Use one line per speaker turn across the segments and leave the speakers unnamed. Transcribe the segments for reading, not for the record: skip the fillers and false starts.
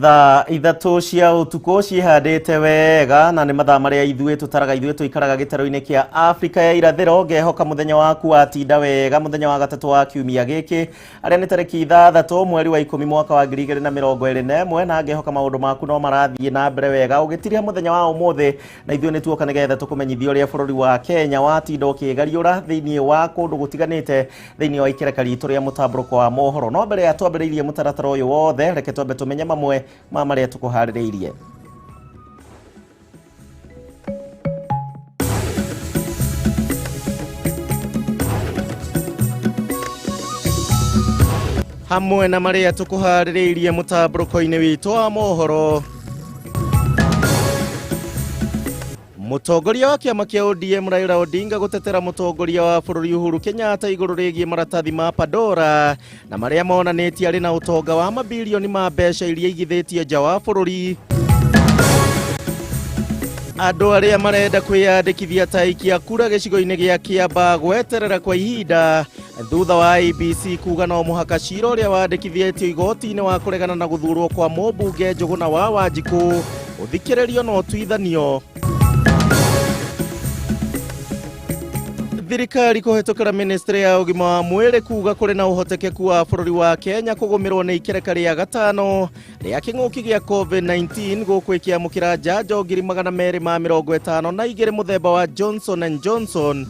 Thaa 3 cia ũtukũ ciĩhandĩte wega na nĩ mathaa marĩa ithuĩ tũtaraga, ithuĩ tũikaraga gĩtarũ-inĩ kĩa Afrika ya irathĩro. Ngehoka mũthenya waku watinda wega, mũthenya wa gatatũ wa kiumia gĩkĩ, arĩa nĩ tarĩki 6 mweri wa 10 mwaka wa 2021, na ngehoka maũndũ maku no marathiĩ na mbere wega ũgĩtiriha mũthenya wa ũmũthĩ. Na ithuĩ nĩ tuoka nĩgetha tũkũmenyithie ũrĩa bũrũri wa Kenya watinda ũkĩgariũra thĩinĩ wa kũndũ gũtiganĩte thĩinĩ wa ikereka ritũ rĩa mũtambũrũko wa mohoro. No mbere ya twambĩrĩirie mũtaratara ũyũ wothe, reke twambe tũmenye mamwe ma marĩa tũkũharĩrĩirie. Hamwe na marĩa tũkũharĩrĩirie mũtambũrũko-inĩ witũ wa mohoro, mũtongoria wa kĩama kĩa ODM Raila Odinga gũtetera mũtongoria wa bũrũri Uhuru Kenyatta igũrũ rĩgiĩ maratathi ma Pandora na marĩa monanĩtie arĩ na ũtonga wa mabilioni ma mbeca iria igithĩtie nja wa bũrũri. Andũ arĩa marenda kwĩyandĩkithia ta aikia kura gĩcigo-inĩ gĩa Kĩambaa gweterera kwa ihinda thutha wa IEBC kuga no mũhaka cira ũrĩa wandĩkithĩtio igoti-inĩ wa kũregana na gũthurwo kwa mũmbunge Njũgũna wa Wanjikũ ũthikĩrĩrio na ũtuithanio. Thirikari kũhĩtũkĩra ministry ya ũgima wa mwĩrĩ kuga kũrĩ na ũhotekeku wa bũrũri wa Kenya kũgũmĩrwo nĩ ikereka rĩa gatano rĩa kĩng'ũki gĩa COVID-19 gũkũ ĩkĩamũkĩra njanjo 252,000 mũthemba wa Johnson and Johnson.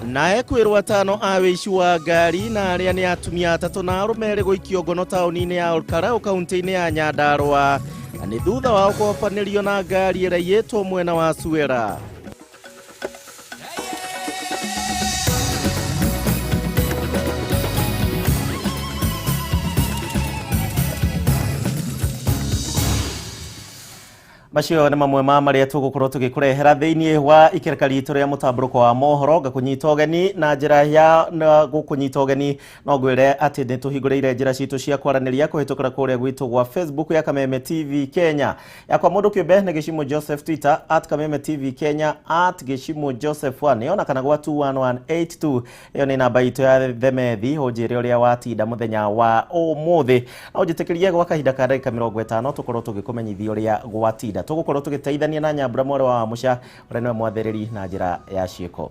Na ekwĩrwo 5 a wĩici wa ngari na arĩa nĩ atumia 3 na arũme erĩ gũikio ngono taũni-inĩ ya Olkarau kaunti-inĩ ya Nyandarua, na nĩ thutha wao kũhobanĩrio na ngari ĩraiyĩtwo mwena wa Suera. Macio nĩ mamwe ma marĩa tũgũkorwo tũgĩkũrehera thĩinĩ wa ikereka ritũ rĩa mũtambũrũko wa mohoro. Ngakũnyita ũgeni na njĩra ya gũkũnyita ũgeni, no ngwĩre atĩ nĩ tũhingũrĩire njĩra citũ cia kwaranĩria kũhĩtũkĩra kũrĩa gwitũ gwa Facebook ya Kameme TV Kenya, yakwa mũndũ kĩũmbe nĩ Gĩcimũ Joseph, Twitter at Kameme TV Kenya, at Gĩcimũ Joseph 1, ona kana gwa 21182, ĩyo nĩ namba itũ ya themethi. Ũnjĩre ũrĩa watinda mũthenya wa ũmũthĩ, na ũnjĩtĩkĩrie gwa kahinda ka ndagĩka 50 tũkorwo tũgĩkũmenyithia ũrĩa gwatinda. Tũgũkorwo tũgĩteithania na Nyambura mwarĩ wa Wamũca ũrĩa nĩwe mwathĩrĩri na njĩra ya ciĩko.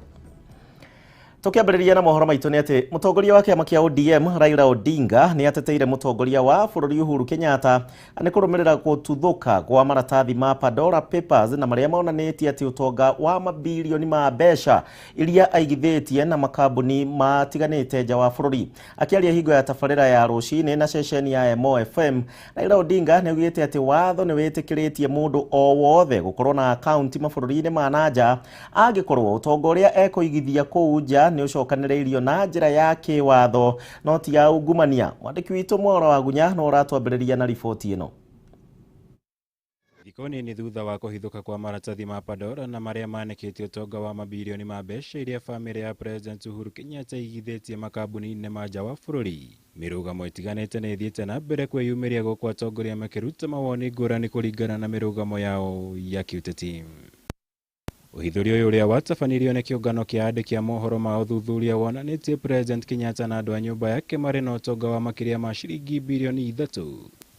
Tũkĩambĩrĩria na mohoro maitũ nĩ atĩ mũtongoria wa kĩama kĩa ODM Raila Odinga nĩ ateteire mũtongoria wa bũrũri Uhuru Kenyatta nĩ kũrũmĩrĩra gũtuthũka kwa maratathi ma Pandora Papers na marĩa monanĩtie atĩ ũtonga wa mabilioni ma mbeca iria aigithĩtie na makambuni matiganĩte nja wa bũrũri. Akĩaria hingo ya tabarĩra ya rũcinĩ na ceceni ya Emo FM, Raila Odinga nĩ augĩte atĩ watho nĩ wĩtĩkĩrĩtie mũndũ o wothe gũkorwo na akaunti mabũrũri-inĩ ma na nja angĩkorwo ũtonga ũrĩa ekũigithia kũu nja nĩ ũcokanĩrĩirio na njĩra ya kĩwatho no ti ya ungumania. Mwandĩki witũ Mwaura wa Gunya no ũratwambĩrĩria na riboti ĩno.
Thikũ nini thutha wa kũhithũka kwa maratathi ma Pandora na marĩa manĩkĩte ũtonga wa mabilioni ma mbeca iria bamĩrĩ ya President Uhuru Kenyatta igithĩtie makambuni-inĩ ma nja wa bũrũri, mĩrũgamo ĩtiganĩte nĩ ĩthiĩte na mbere kwĩyumĩria gũkũ atongoria makĩruta mawoni ngũrani kũringana na mĩrũgamo yao ya kĩũteti. Ũhithũri ũyũ ũrĩa watabanirio nĩ kĩũngano kĩa andĩki a mohoro ma ũthuthuria wonanĩtie President Kenyatta na andũ a nyũmba yake marĩ na ũtonga wa makĩria ma ciringi bilioni 3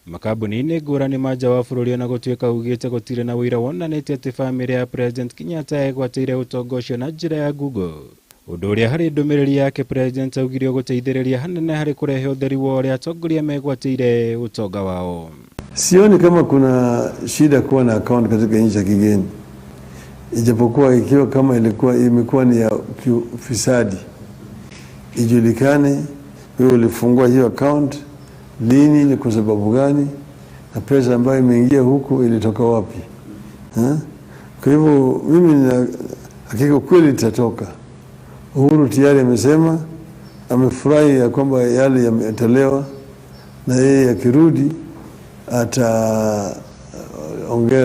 makambuni-inĩ ngũrani ma nja wa bũrũri, ona gũtuĩka ugĩte gũtirĩ na ũira wonanĩtie atĩ bamĩrĩ ya President Kenyatta yegwatĩire ũtonga ũcio na njĩra ya Google. Ũndũ ũrĩa harĩ ndũmĩrĩri yake President augire ũgũteithĩrĩria hanene harĩ kũrehe ũtheri wa ũrĩa atongoria megwatĩire ũtonga wao.
Sioni kama kuna shida kuwa na account katika nchi ya kigeni, ijapokuwa ikiwa kama ilikuwa imekuwa ni ya ufisadi, ijulikane wewe ulifungua hiyo account lini, ni kwa sababu gani, na pesa ambayo imeingia huku ilitoka wapi? Ha? Kwa hivyo mimi nina hakika kweli itatoka. Uhuru tayari amesema amefurahi ya kwamba yale yametolewa, na yeye akirudi ataongea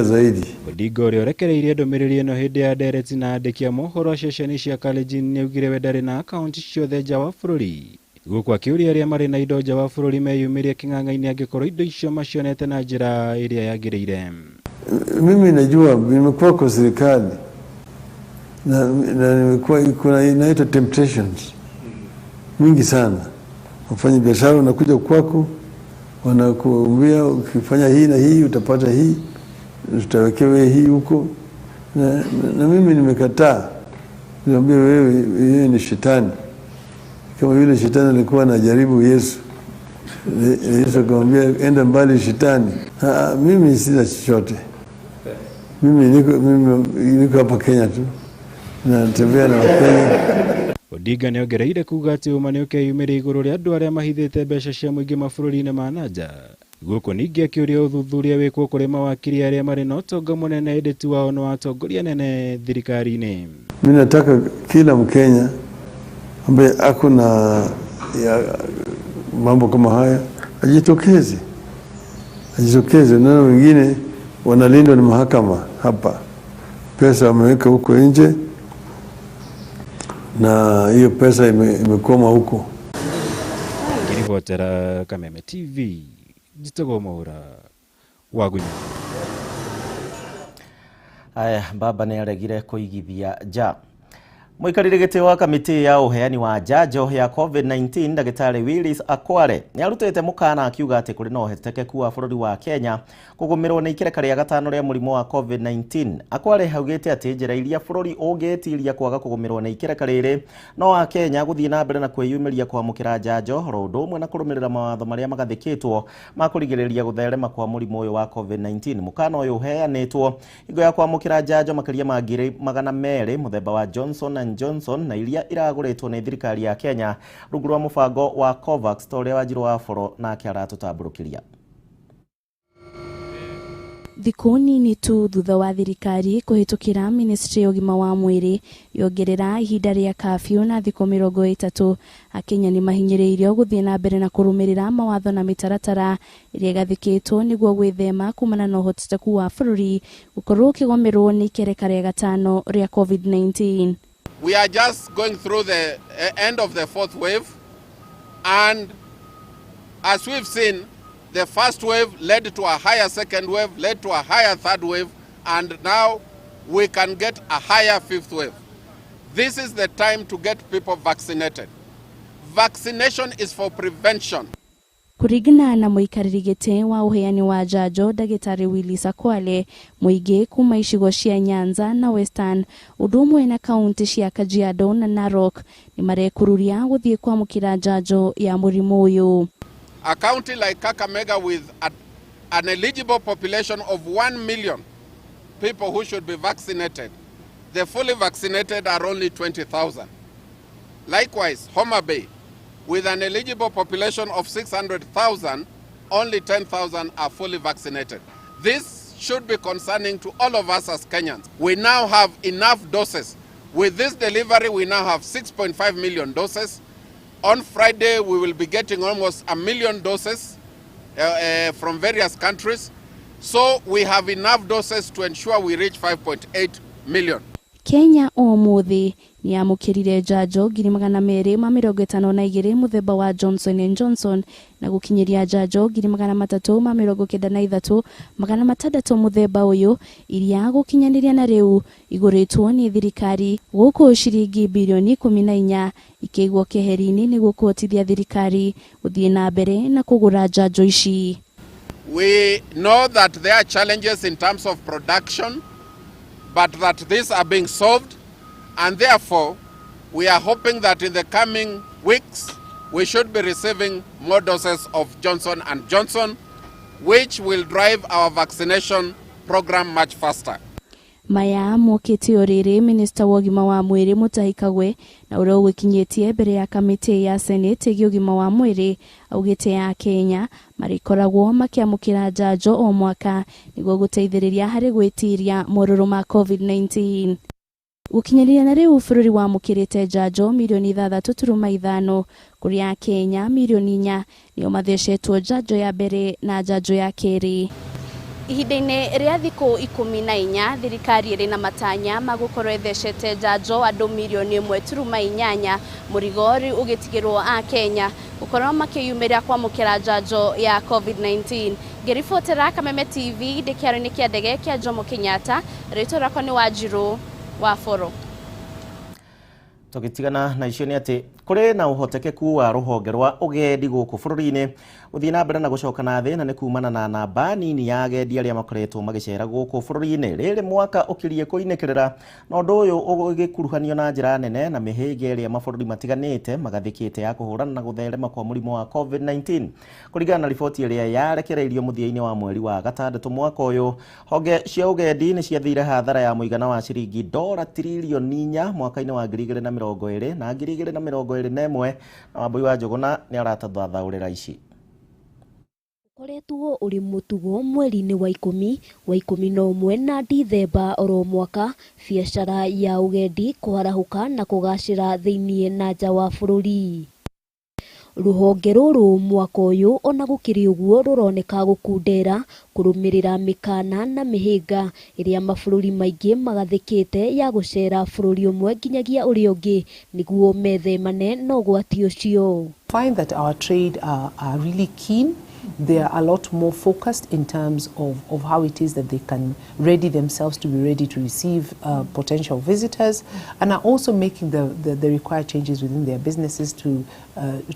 zaidi.
Odinga ũrĩa ũrekereirie ndũmĩrĩri ĩno hĩndĩ ya ndereti na andĩki a mohoro a ceceni cia Kalenjin nĩaugire we ndarĩ na akaunti ciothe nja wa bũrũri, gũkũ akĩũria arĩa marĩ na indo nja wa bũrũri meyumĩrie kĩng'ang'a-inĩ angĩkorwo indo icio macionete na njĩra ĩrĩa yagĩrĩire.
Mimi najua nimekuwa kwa serikali na nimekuwa kuna inaitwa temptations mingi sana. Wafanya biashara wanakuja kwako, Wanakuambia ukifanya hii na hii utapata hii, utawekewe hii huko na mimi nimekataa. Niambia wewe, wewe ni shetani, kama vile shetani alikuwa anajaribu Yesu. Yesu akamwambia enda mbali shetani. Mimi sina chochote, mimi niko hapa Kenya tu, natembea na Wakenya.
Odinga nĩongereire kuga atĩ ũma nĩũkeyumĩria igũrũ rĩa andũ arĩa mahithĩte mbeca cia mũingĩ mabũrũri-inĩ ma na nja. Gũkũ ningĩ akĩũria ũthuthuria wĩkwo kũrĩ mawakiri arĩa marĩ na ũtonga mũnene ĩndĩ ti wao no atongoria nene thirikari-inĩ.
Mi nataka kila Mkenya ambaye ako na ya mambo kama haya ajitokeze, ajitokeze. Naona wengine wanalindwa na mahakama hapa, pesa wameweka huko nje na hiyo pesa imekwama huko.
Ngĩribotera Kameme TV, njĩtagwo Mwaura Wagunyu.
Aya, baba nĩ aregire kũigithia nja. Mũikarĩri gĩtĩ wa kamĩtĩ ya ũheani wa njanjo ya COVID-19, Ndagĩtarĩ Willis Akware, nĩ arutĩte mũkana akiuga atĩ kũrĩ na ũhotekeku wa bũrũri wa Kenya kũgũmĩrwo nĩ ikereka rĩa gatano rĩa mũrimũ wa COVID-19. Akware augĩte atĩ njĩra iria bũrũri ũngĩtiria kwaga kũgũmĩrwo nĩ ikereka rĩrĩ no wa Kenya gũthiĩ na mbere na kwĩyumĩria kwamũkĩra njanjo oro ũndũ ũmwe na kũrũmĩrĩra mawatho marĩa magathĩkĩtwo ma kũrigĩrĩria gũtherema kwa mũrimũ ũyũ wa COVID-19. Mũkana ũyũ ũheanĩtwo hingo ya kwamũkĩra njanjo makĩria ma 200,000 mũthemba wa Johnson and Johnson na iria iragũrĩtwo nĩ thirikari ya Kenya rungu rwa mũbango wa COVAX, ta ũrĩa Wanjirũ wa Boro nake aratũtambũrũkĩria.
Thikũ nini tu thutha wa thirikari kũhĩtũkĩra ministry ya ũgima wa mwĩrĩ yongerera ihinda rĩa kafyu na thikũ 30, Akenya nĩ mahinyĩrĩirio gũthiĩ na mbere na kũrũmĩrĩra mawatho na mĩtaratara ĩrĩa ĩgathĩkĩtwo nĩguo gwĩthema kumana na ũhotekeku wa bũrũri gũkorwo ũkĩgũmĩrwo nĩ ikereka rĩa gatano rĩa COVID-19.
We are just going through the end of the fourth wave, and as we've seen, the first wave led to a higher second wave, led to a higher third wave, and now we can get a higher fifth wave. This is the time to get people vaccinated. Vaccination is for prevention.
Kũringana na mũikarĩri gĩtĩ wa ũheani wa njanjo, Ndagĩtarĩ Willis Akwale, mũingĩ kuma icigo cia Nyanza na Western ũndũ ũmwe na kaunti cia Kajiado na Narok nĩ marekururia gũthiĩ kwamũkĩra njanjo ya mũrimũ ũyũ.
A county like Kakamega with an eligible population of 1 million people who should be vaccinated, the fully vaccinated are only 20,000. Likewise, Homa Bay, with an eligible population of 600,000, only 10,000 are fully vaccinated. This should be concerning to all of us as Kenyans. We now have enough doses. With this delivery, we now have 6.5 million doses. On Friday, we will be getting almost a million doses from various countries. So we have enough doses to ensure we reach 5.8 million.
Kenya ũmũthĩ nĩ yamũkĩrire njanjo 252,000 mũthemba wa Johnson and Johnson na gũkinyĩria njanjo 393,600 mũthemba ũyũ iria gũkinyanĩria na rĩu igũrĩtwo nĩ thirikari gũkũ ciringi birioni 14 ikĩigwo keheri-inĩ nĩguo kũhotithia thirikari gũthiĩ na mbere na kũgũra njanjo ici.
We know that there are challenges in terms of production, but that these are being solved, and therefore we are hoping that in the coming weeks we should be receiving more doses of Johnson and Johnson, which will drive our vaccination program much faster.
Maya mokĩte o rĩrĩ minista wa ũgima wa mwĩrĩ Mutahi Kagwe na ũrĩa ũgĩkinyĩtie mbere ya kamĩtĩ ya senate ĩgiĩ ũgima wa mwĩrĩ augĩte ya Kenya marĩkoragwo makĩamũkĩra njanjo o mwaka nĩguo gũteithĩrĩria harĩ gwĩtiria morũrũ ma COVID-19. Gũkinyanĩria na rĩu bũrũri wamũkĩrĩte njanjo mirioni 6.5, kũrĩa Kenya mirioni 4 nĩo mathecetwo njanjo ya mbere na njanjo ya kerĩ. Ihinda-inĩ rĩa thikũ 14, thirikari ĩrĩ na matanya ma gũkorwo ĩthecete njanjo andũ mirioni 1.8, mũrigo rĩu ũgĩtigĩrwo a Kenya gũkorwo makĩyumĩria kwamũkĩra njanjo ya COVID-19. Ngĩribotera Kameme TV ndĩ kĩaro-inĩ kĩa ndege kĩa Jomo Kenyatta, rĩtwa rĩakwa nĩ Wanjirũ wa Boro.
Tũgĩtigana na icio nĩ atĩ Kũrĩ na ũhotekeku wa rũhonge rwa ũgendi gũkũ bũrũri-inĩ gũthiĩ na mbere na gũcoka na thĩ, na nĩ kumana na namba nini ya agendi arĩa makoretwo magĩcera gũkũ bũrũri-inĩ rĩrĩ mwaka ũkirie kũinĩkĩrĩra, na ũndũ ũyũ ũgĩkuruhanio na njĩra nene na mĩhĩnga ĩrĩa mabũrũri matiganĩte magathĩkĩte ya kũhũrana na gũtherema kwa mũrimũ wa COVID-19. Kũringana na riboti ĩrĩa yarekereirio mũthia-inĩ wa mweri wa gatandatũ mwaka ũyũ, honge cia ũgendi nĩ ciathire hathara ya mũigana wa ciringi dora tiririoni 4 mwaka-inĩ wa 2020 na 2021, na Wambui wa Njũgũna nĩ aratathathaũrĩra ici.
Ũkoretwo ũrĩ mũtugo mweri-inĩ wa 10 wa 11 na Dithemba oro mwaka, biacara ya ũgendi kũharahũka na kũgacĩra thĩinĩ na nja wa bũrũri. Rũhonge rũrũ mwaka ũyũ ona gũkĩrĩ ũguo rũroneka gũkundera kũrũmĩrĩra mĩkana na mĩhĩnga ĩrĩa mabũrũri maingĩ magathĩkĩte ya gũcera bũrũri ũmwe nginyagia ũrĩa ũngĩ nĩguo methemane na ũgwati ũcio.
Find that our trade are really keen. They are a lot more focused in terms of how it is that they can ready themselves to be ready to receive potential visitors, and are also making the required changes within their businesses to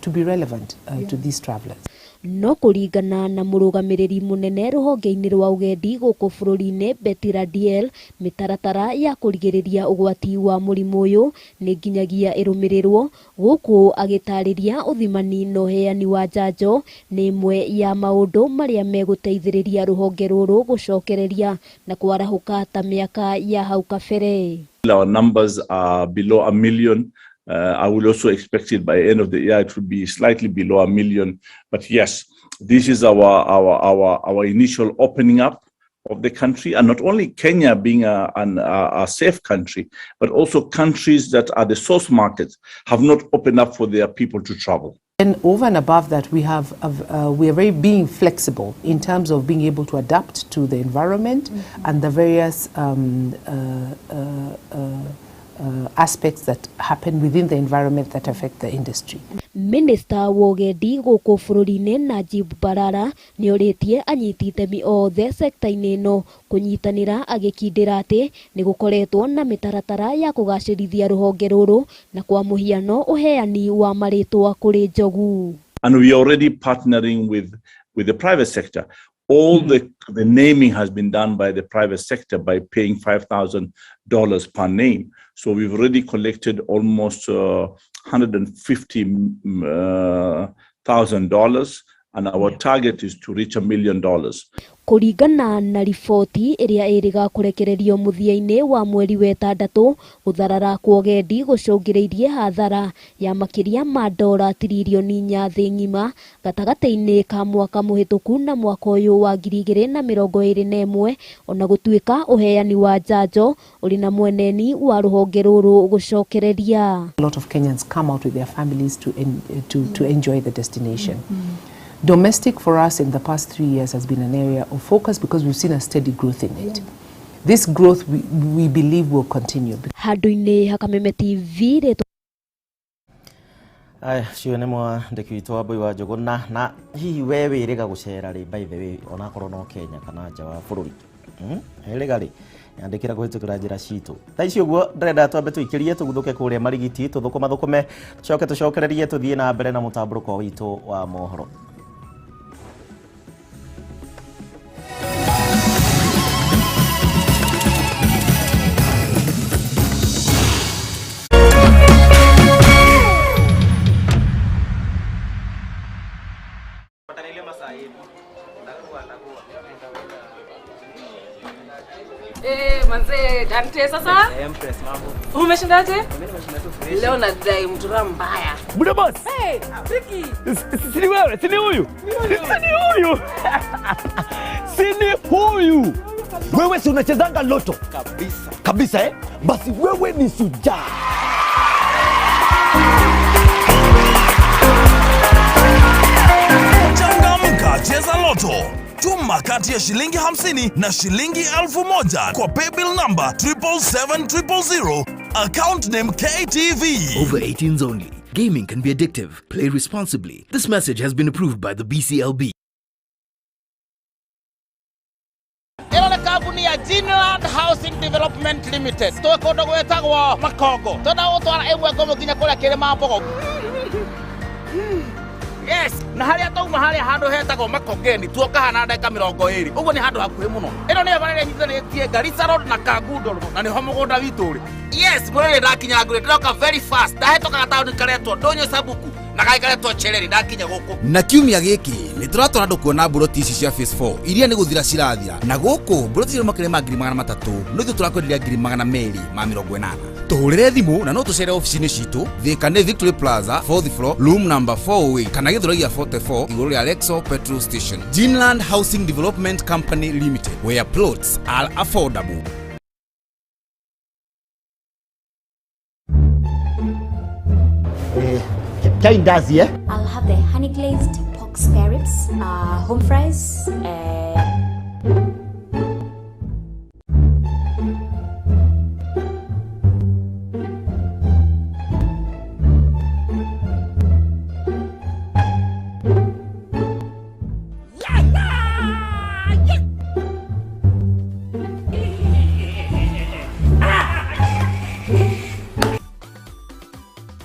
be relevant to these travelers.
No kũringana na mũrũgamĩrĩri mũnene rũhonge-inĩ rwa ũgendi gũkũ bũrũri-inĩ Betty Radiel, mĩtaratara ya kũrigĩrĩria ũgwati wa mũrimũ ũyũ nĩ nginyagia ĩrũmĩrĩrwo, gũkũ agĩtarĩria ũthimani na ũheani wa njanjo nĩ ĩmwe ya maũndũ marĩa megũteithĩrĩria rũhonge rũrũ gũcokereria na kwarahũka ta mĩaka ya hau kabere.
Our numbers are below 1 million. I will also expect it by the end of the year it will be slightly below 1 million. But yes, this is our initial opening up of the country, and not only Kenya being a safe country, but also countries that are the source markets have not opened up for their people to travel.
And over and above that, we are very being flexible in terms of being able to adapt to the environment and the various aspects that happen within the environment that affect the industry.
Minister wa ũgendi gũkũ bũrũri-inĩ Najib Balala nĩorĩtie anyiti itemi othe sekta-inĩ ĩno kũnyitanĩra, agĩkindĩra atĩ nĩ gũkoretwo na mĩtaratara ya kũgacĩrithia rũhonge rũrũ na kwa mũhiano ũheani wa marĩtwa kũrĩ njogu.
And we are already partnering with the private sector. All the naming has been done by the private sector by paying $5,000 per name. So we've already collected almost $150,000, and our target is to reach $1 million.
Kũringana na riboti ĩrĩa ĩrĩga kũrekererio mũthia-inĩ wa mweri wa ĩtandatũ, gũtharara kwa ũgendi gũcũngĩrĩirie hathara ya makĩria ma dora tiririoni 4 thĩ ng'ima gatagatĩ-inĩ ka mwaka mũhĩtũku na mwaka ũyũ wa 2021, ona gũtuĩka ũheani wa njanjo ũrĩ na mweneni wa rũhonge rũrũ gũcokereria.
A lot of Kenyans come out with their families to enjoy the destination. Domestic for us in the past 3 years has been an area of focus because we've seen a steady growth in it. Yeah. This growth we believe will continue.
Handũ-inĩ ha Kameme TV.
Aya, cio nĩ mwandĩki witũ Wambui wa Njũgũna. Na hihi we wĩrĩga gũcera rĩ, by the way, onakorwo no Kenya kana nja wa bũrũri, ĩrĩga rĩ, yandĩkĩra kũhĩtũkĩra njĩra citũ. Thaa ici ũguo ndĩrenda twambe tũikĩrie tũguthũke kũrĩa Marigiti, tũthũkũma thũkũme, tũcoke tũcokererie tũthiĩ na mbere na mũtambũrũko witũ wa mohoro.
Manze, Dante sasa?
Empress mambo.
Umeshindaje?
Mimi nimeshinda tu fresh.
Leo nadai mtura mbaya.
Buda boss.
Hey, Ricky.
Si wewe, si huyu. Si huyu. Si huyu. Wewe si unachezanga loto?
Kabisa.
Kabisa eh? Basi wewe ni shujaa.
Changamka, cheza loto. Tuma kati ya shilingi 50 na shilingi 1000 kwa paybill number 777 000, account name KTV.
Over 18s only. Gaming can be addictive. Play responsibly. This message has been approved by the BCLB.
Ĩno nĩ kambuni ya Greenland Housing Development Limited. Twĩ kũndũ gwĩtagwo Makongo. Twenda gũtwara ĩmwe ngũmũ nginya kũrĩa Kĩrĩma Mbogo. Yes, na haria tauma haria handu hetagwo Makongeni tuoka hana ndagika 20. Uguo ni handu hakuhi muno. Ino niyo bara ĩrĩa Garissa Road na Kangundo na niho mugunda witu uri. Yes, murere ndakinya ngure ndiroka very fast. Ndahetoka tauni karetwo Ndonyo Sabuku na gaikaretwo Chereri ndakinya guku.
Na kiumia giki ni turatwara andu kuona mburoti ici cia phase 4 iria ni guthira cirathira na guku mburoti icio makĩria ma 300,000 no ithuĩ turakwenderia 280,000. Tuhurire thimu na no tucere ofici-inĩ citũ Thika nĩ Victory Plaza 4th floor room number 408 kana Githurai 44 igũrũ rĩa Lexo petrol station. Ginland Housing Development Company Limited, where plots are affordable.
Chai ndazi, eh?
I'll have the honey glazed pork spare ribs, home fries,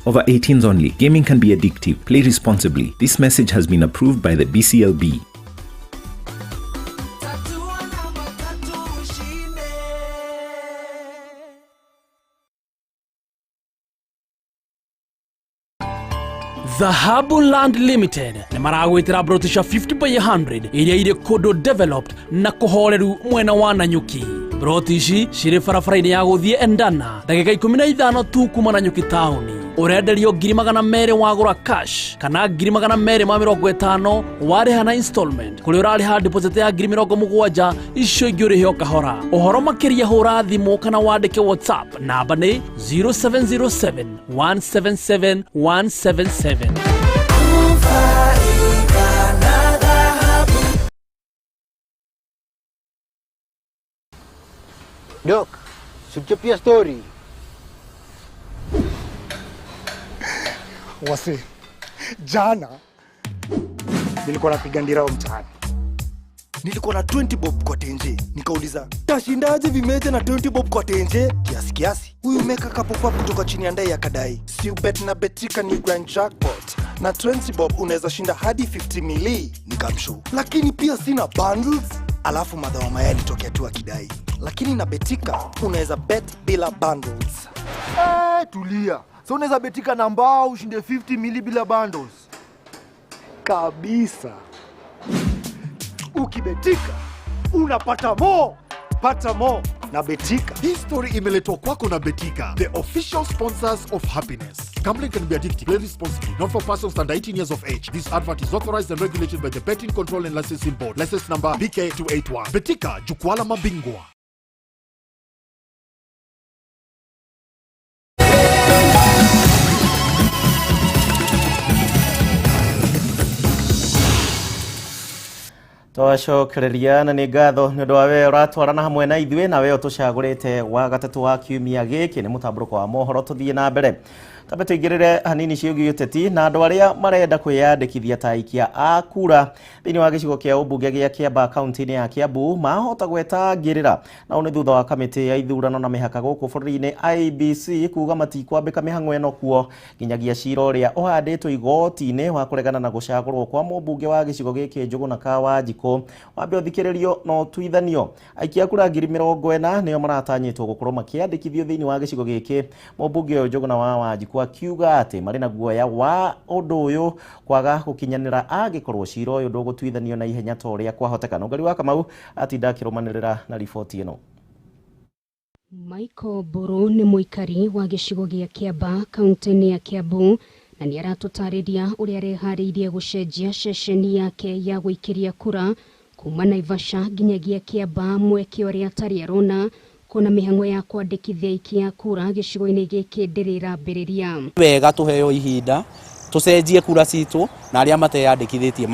Over 18s only. Gaming can be addictive. Play responsibly. This message has been approved by the BCLB.
Dhahabu Land Limited nĩ maragwĩtĩra broti cia 50 by 100 iria irĩ kũndũ developed na kũhoreru mwena wa Nanyuki. Broti ici cirĩ barabara-inĩ ya gũthiĩ Endana ndagĩka 15 tu kuma Nanyuki taũni. Ũrenderio 200,000 wagũra cash kana 250,000 warĩha na installment kũrĩa ũrarĩha deposit ya 70,000 icio ingĩ ũrĩhe o kahora. Ũhoro makĩria hũra thimũ kana wandĩke WhatsApp namba nĩ 0707 177 177.
Dok, sichapia story.
Wase, jana nilikuwa napiga ndirao mtaani. Nilikuwa na 20 bob kwa tenje. Nikauliza, tashindaje vimeja na 20 bob kwa tenje? Kiasi kiasi. Huyu meka kapop up kutoka chini ya ndai akadai, si ubet na Betika ni grand jackpot. Na 20 bob unaweza shinda hadi 50 mili. Nikamshow. Lakini pia sina bundles. Alafu madha wa mayai alitokea tu akidai, lakini na Betika unaweza bet bila bundles.
Tulia. So unaweza betika na mbao ushinde 50 mili bila bundles.
Kabisa. Ukibetika unapata mo. Pata mo na Betika.
Hii story imeletwa kwako na Betika, the official sponsors of happiness. Gambling can be addictive. Play responsibly. Not for persons under 18 years of age. This advert is authorized and regulated by the Betting Control and Licensing Board. License number BK281. Betika, jukwaa la mabingwa.
Twacokereria na nĩ ngatho nĩ ũndũ wa we ũratwarana hamwe na ithuĩ na we ũtũcagũrĩte wa gatatũ wa kiumia gĩkĩ nĩ mũtambũrũko wa mohoro. Tũthiĩ na mbere tambe tũingĩrĩre hanini ciĩgiĩ ũteti na andũ arĩa marenda kwĩyandĩkithia ta aikia a kura thĩinĩ wa gĩcigo kĩa ũmbunge gĩa Kiambaa kaunti-inĩ ya Kiambu mahota gweta ngĩrĩra na ũũ nĩ thutha wa kamĩtĩ ya ithurano na mĩhaka gũkũ bũrũri-inĩ IEBC kuga matikwambĩka mĩhang'o ĩno kuo nginyagia cira ũrĩa ũhandĩtwo igoti-inĩ wa kũregana na gũcagũrwo kwa mũmbunge wa gĩcigo gĩkĩ Njũgũna Kawanjikũ wambe ũthikĩrĩrio na ũtuithanio. Aikia a kura 40,000 nĩo maratanyĩtwo gũkorwo makĩandĩkithio thĩinĩ wa gĩcigo gĩkĩ. Mũmbunge ũyũ Njũgũna wa Wanjikũ akiuga atĩ marĩ na guoya wa ũndũ ũyũ kwaga gũkinyanĩra angĩkorwo cira ũyũ ndũgũtuithanio na ihenya ta ũrĩa kwahoteka. Nũngari wa Kamau atinda akĩrũmanĩrĩra na riboti ĩno.
Michael Mburu nĩ mũikari wa gĩcigo gĩa Kiambaa kaunti-inĩ ya Kiambu na nĩ aratũtarĩria ũrĩa areharĩirie gũcenjia ceceni yake ya gũikĩria kura kuma Naivasha nginyagia Kiambaa mweke ũrĩa atarĩ arona kuona mĩhang'o ya kwandĩkithia aikia kura gĩcigo-inĩ gĩkĩ ndĩrĩ ĩrambĩrĩria.
Wega tũheo ihinda tucenjie kura citũ na arĩa mateyandĩkithĩtie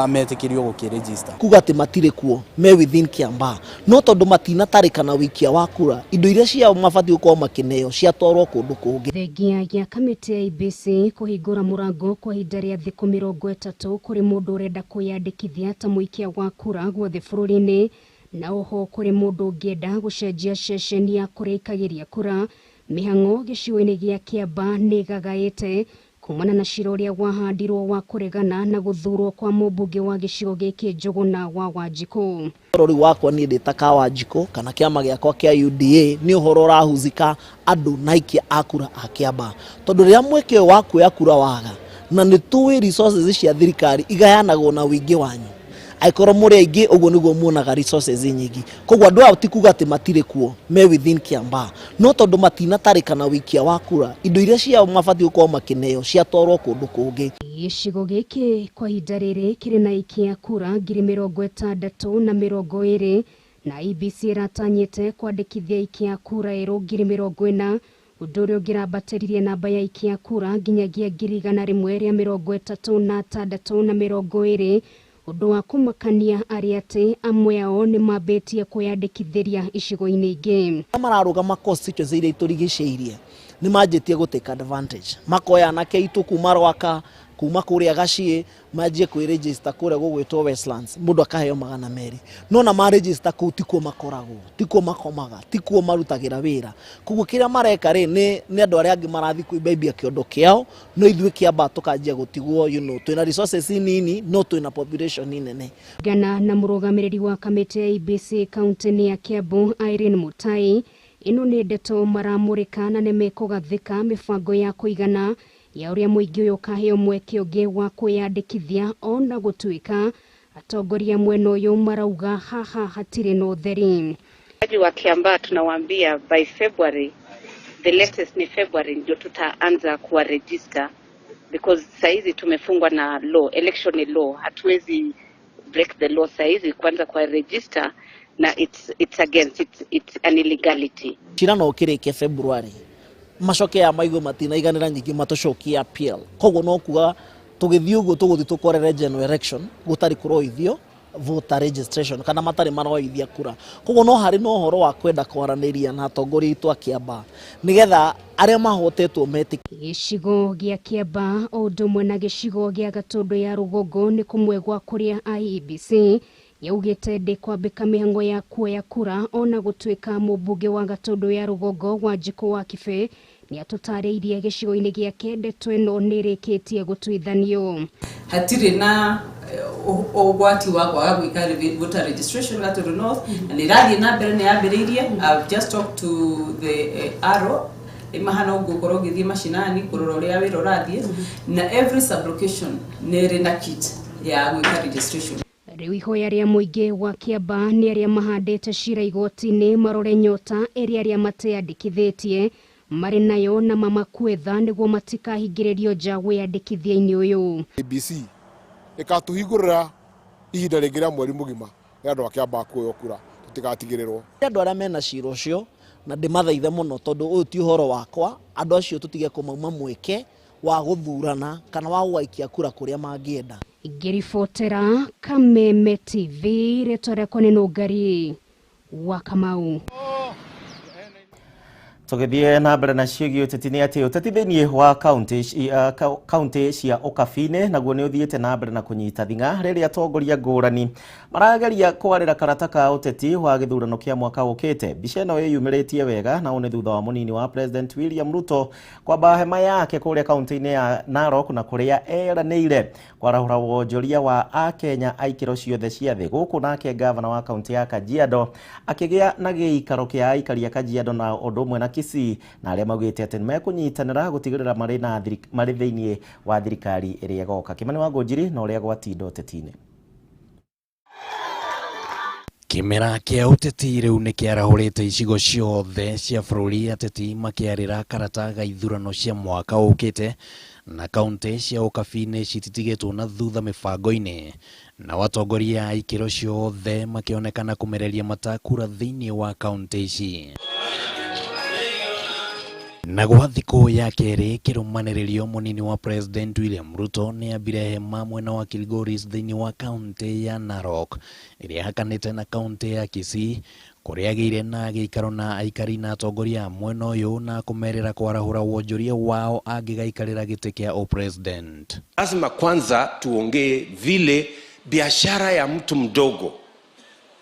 metĩkĩrio gũkĩregister.
Kuga atĩ matirĩ kuo me within Kiambaa no tondũ matinatarĩkana wĩikia wa kura indo iria ciao mabatiĩ gũkorwo makĩneo ciatwarwo kũndũ kũngĩ.
Thengia ya kamĩtĩ ya IEBC kũhingũra mũrango kwa ihinda rĩa thikũ 30 kũrĩ mũndũ ũrenda kwĩyandĩkithia ta mũikia wa kura guothe bũrũri-inĩ na oho kũrĩ mũndũ ũngĩenda gũcenjia ceceni ya kũrĩa aikagĩria kura. Mĩhang'o gĩcigo-inĩ gĩa Kiambaa nĩ ĩgagaĩte Kumana na cira ũrĩa wahandirwo wa kũregana na gũthurwo kwa mũmbunge wa gĩcigo gĩkĩ Njũgũna wa Wanjikũ.
Ũhoro rĩu wakwa niĩ ndĩ ta Kawanjikũ kana kĩama gĩakwa kĩa UDA nĩ ũhoro ũrahuzika andũ na aikia a kura a Kĩambaa, tondũ rĩrĩa mweke ũyũ wa kuoya kura waga, na nĩ tũĩ resources cia thirikari igayanagwo na ũingĩ wanyu, angĩkorwo mũrĩ aingĩ ũguo nĩguo muonaga resources nyingĩ. Koguo andũ aya ti kuga atĩ matirĩ kuo, me within Kĩambaa, no tondũ matinatarĩka na ũikia wa kura, indo iria ciao mabatiĩ gũkorwo makĩneo ciatwarwo kũndũ kũngĩ.
Gĩcigo gĩkĩ kwa ihinda rĩrĩ kĩrĩ na aikia kura 60,020 na IEBC ĩratanyĩte kwandĩkithia aikia kura erũ 40,000, ũndũ ũrĩa ũngĩrambatĩririe namba ya aikia kura nginyagia 136,020. Ũndũ wa kũmakania arĩ atĩ amwe ao nĩ mambĩtie kwĩyandĩkithĩria icigo-inĩ ingĩ.
Mararũgama constituency iria itũrigicĩirie nĩ manjĩtie gũ take advantage, makoya anake aitũ kuma Rwaka, kuma kũrĩa Gaciĩ, manjie kwĩ-register kũrĩa gũgwĩtwo Westlands, mũndũ akaheo 200, no na ma-register kũu tikuo makoragwo, tikuo makomaga, tikuo marutagĩra wĩra. Koguo kĩrĩa mareka rĩ nĩ andũ arĩa angĩ marathiĩ kwĩmbaimbia kĩondo kĩao, no ithuĩ Kĩambaa tũkanjia gũtigwo, twĩna resources nini no twĩna population nene.
Gana na mũrũgamĩrĩri wa kamĩtĩ ya IEBC kaunti-inĩ ya Kiambu Irene Mutai, ĩno nĩ ndeto maramũrĩka na nĩmekũgathĩka mĩbango ya kũigana ya ũrĩa mũingĩ ũyũ ũkaheo mweke ũngĩ wa kwĩyandĩkithia, ona gũtuĩka atongoria mwena ũyũ marauga haha hatirĩ na ũtheri.
Wa Kiambaa tunawaambia by February, the latest ni February ndio tutaanza kuwa register, because saizi tumefungwa na law, election ni law, hatuwezi break the law saizi kuanza kuwa register na it's against it's an illegality.
Cira no ũkĩrĩke February, macoke ya maigue matinaiganĩra nyingĩ matũcokie appeal, koguo no kuga tũgĩthiĩ ũguo tũgũthiĩ tũkorere general election gũtarĩ kũroithio voter registration kana matarĩ maroithia kura. Koguo no harĩ na ũhoro wa kwenda kwaranĩria na atongoria aitũ a Kĩambaa nĩgetha arĩa mahotetwo metĩkie.
Gĩcigo gĩa Kĩambaa o ũndũ ũmwe na gĩcigo gĩa Gatũndũ ya rũgongo nĩ kũmwe gwa kũrĩa IEBC yaugĩte ndĩkwambĩka mĩhang'o ya kuoya kura, ona gũtuĩka mũmbunge wa Gatũndũ ya rũgongo Wanjikũ wa Kĩbĩ nĩatũtarĩirie gĩcigo-inĩ gĩake ndeto ĩno nĩrĩkĩtie gũtuithanio.
Hatirĩ na ũgwati wa kwaga gwĩka voter registration Gatũndũ North, na nĩ ĩrathiĩ na mbere, nĩ yambĩrĩirie. I've just talked to the RO mahana ũguo ũkorwo ũgĩthiĩ macinani kũrora ũrĩa wĩra ũrathiĩ, na every sublocation nĩ ĩrĩ na kit ya gwĩka registration.
Rĩu ihoya rĩa mũingĩ wa Kĩambaa nĩ arĩa mahandĩte cira igoti-inĩ marore nyota ĩrĩa arĩa mateyandĩkithĩtie marĩ nayo na mamakue tha nĩguo matikahingĩrĩrio nja wĩyandĩkithia-inĩ ũyũ.
IEBC ĩkatũhingũrĩra ihinda rĩngĩ rĩa mweri mũgima rĩa andũ a Kĩambaa kuoywo kura tũtigatigĩrĩrwo.
Andũ arĩa mena cira ũcio na ndĩmathaithe mũno, tondũ ũyũ ti ũhoro wakwa, andũ acio tũtige kũmauma mweke wa gũthurana kana wa gũgaikia kura kũrĩa mangĩenda.
Ngĩribotera Kameme TV, rĩtwa rĩakwa nĩ Nũngari wa Kamau.
Tũgĩthiĩ na mbere na ciĩgiĩ ũteti nĩ atĩ ũteti thĩinĩ wa kaunti cia Ũkabi-inĩ naguo nĩ ũthiĩte na mbere na kũnyita thing'a rĩrĩa atongoria ngũrani marageria kwarĩra karata ka ũteti wa gĩthurano kĩa mwaka ũkĩte. Mbica ĩno ĩyumĩrĩtie wega na ũũ nĩ thutha wa mũnini wa President William Ruto kwamba hema yake kũrĩa kaunti-inĩ ya Narok na kũrĩa eranĩire kwarahũra wonjoria wa akenya a ikĩro ciothe cia thĩ. Gũkũ nake gavana wa kaunti ya Kajiado akĩgĩa na gĩikaro kĩa aikari a Kajiado na ũndũ ũmwe na Kisii na arĩa maugĩte atĩ nĩmekũnyitanĩra gũtigĩrĩra marĩ thĩinĩ wa thirikari ĩrĩa ĩgoka. Kĩmani wa Ngũnjiri na ũrĩa gwatinda ũteti-inĩ.
Kĩmera kĩa ũteti rĩu nĩ kĩarahũrĩte icigo ciothe cia bũrũri, ateti makĩarĩra karata ga ithurano cia mwaka ũkĩte na kaunti cia Ũkabi-inĩ cititigĩtwo na thutha mĩbango-inĩ, na atongoria a ikĩro ciothe makĩonekana kũmereria mata kura thĩinĩ wa kaunti ici. Na gwa thikũ ya kerĩ kĩrũmanĩrĩrio, mũnini wa President William Ruto nĩ ambire hema mwena wa Kilgoris thĩinĩ wa kaunti ya Narok ĩrĩa ĩhakanĩte na kaunti ya Kisii kũrĩa agĩire na gĩikaro na aikari na atongoria a mwena ũyũ na kũmerĩra kwarahũra wonjoria wao angĩgaikarĩra gĩtĩ kĩa ũpresident.
Lazima kwanza tuongee vile biashara ya mtu mdogo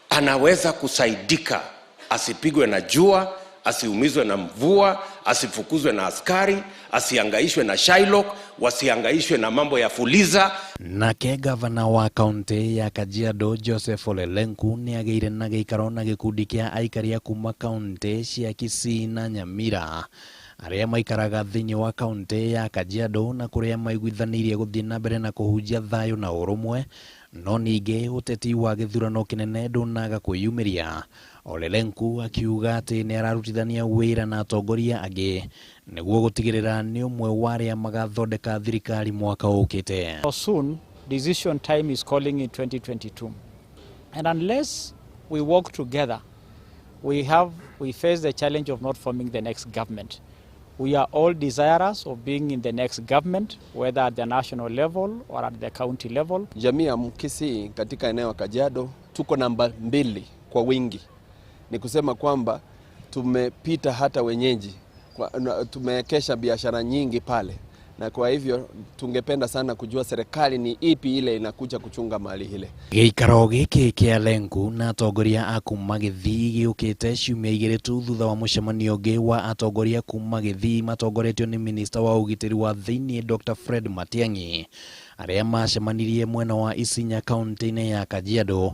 anaweza kusaidika, asipigwe na jua, asiumizwe na mvua, asifukuzwe na askari, asiangaishwe na Shylock, wasiangaishwe na mambo ya Fuliza.
Nake gavana wa kaunti ya Kajiado Joseph Ole Lenku nĩ agĩire na gĩikaro na gĩkundi kĩa aikari a kuma kaunti cia Kisii na Nyamira arĩa maikaraga thĩinĩ wa kaunti ya Kajiado na kũrĩa maiguithanĩirie gũthiĩ na mbere na kũhunjia thayũ na ũrũmwe, no ningĩ ũteti wa gĩthurano kĩnene ndũnaga kwĩyumĩria. Ole Lenku akiuga atĩ nĩ ararutithania wĩra na atongoria angĩ nĩguo gũtigĩrĩra nĩ ũmwe wa arĩa magathondeka thirikari mwaka ũkĩte.
Soon, decision time is calling in 2022. And unless we work together, we face the challenge of not forming the next government. We are all desirous of being in the next government, whether at the national level or at the county level.
Jamii ya Mkisii katika eneo la Kajiado tuko namba 2 kwa wingi. Ni kusema kwamba tumepita hata wenyeji, tumekesha biashara nyingi pale, na kwa hivyo tungependa sana kujua serikali ni ipi ile inakuja kuchunga mali ile.
Gĩikaro gĩkĩ kĩa Lenku na atongoria a kuma Gĩthii gĩũkĩte ciumia igĩrĩ tu thutha wa mũcemanio ũngĩ wa atongoria kuma Gĩthii matongoretio nĩ minista wa ũgitĩri wa thĩinĩ Dr. Fred Matiang'i arĩa macemanirie mwena wa Isinya kaunti-inĩ ya Kajiado.